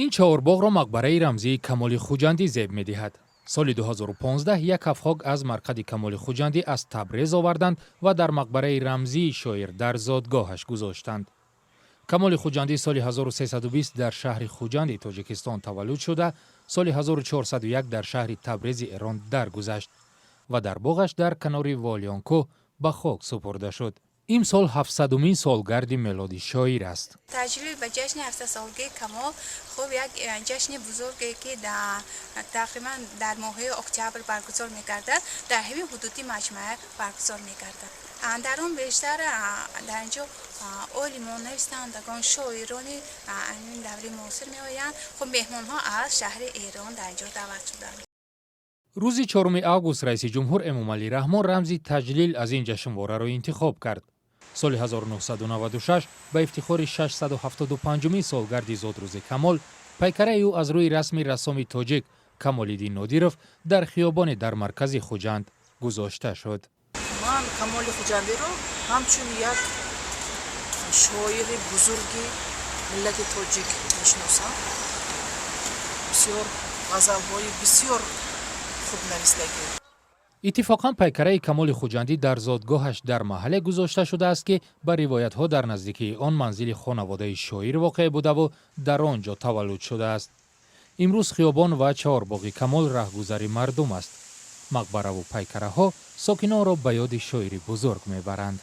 Ин чаҳорбоғро мақбараи рамзии Камоли Хуҷандӣ зеб медиҳад. Соли 2015 як ҳафтхок аз марқади Камоли Хуҷандӣ аз Табрез оварданд ва дар мақбараи рамзии шоир дар зодгоҳаш гузоштанд. Камоли Хуҷандӣ соли 1320 дар шаҳри Хуҷанди Тоҷикистон таваллуд шуда, соли 1401 дар шаҳри Табрези Эрон даргузашт ва дар боғаш дар канори Волиёнкӯҳ ба хок супурда шуд. Имсол 700-умин солгарди мелоди шоир аст. Таҷлил ба ҷашни 700-солгии Камол, хуб, як ҷашни бузурге, ки тақрибан дар моҳҳои октябр баргузор мегардад, дар ҳамин ҳудуди маҷмаа баргузор мегардад. Дар он бештар дар ин ҷо олимон, нависандагон, шоирони ин даври муосир меоянд. Хуб, меҳмонҳо аз шаҳри Эрон дар ин ҷо даъват шуданд. Рӯзи 4 август раиси ҷумҳур Эмомалӣ Раҳмон рамзи таҷлил аз ин ҷашнвораро интихоб кард. Соли 1996 ба ифтихори 675-умин солгарди зодрӯзи Камол пайкараи ӯ аз рӯи расми рассоми тоҷик Камолиддин Нодиров дар хиёбоне дар маркази Хуҷанд гузошта шуд. Ман Камоли Хуҷандиро ҳамчун як шоири бузурги миллати тоҷик мешиносам. Бисёр ғазалҳои бисёр хуб навистагӣ. Иттифоқан, пайкараи Камоли Хуҷандӣ дар зодгоҳаш дар маҳалле гузошта шудааст, ки ба ривоятҳо дар наздикии он манзили хонаводаи шоир воқеъ будаву дар он ҷо таваллуд шудааст. Имрӯз хиёбон ва чаҳорбоғи Камол раҳгузари мардум аст. Мақбараву пайкараҳо сокинонро ба ёди шоири бузург мебаранд.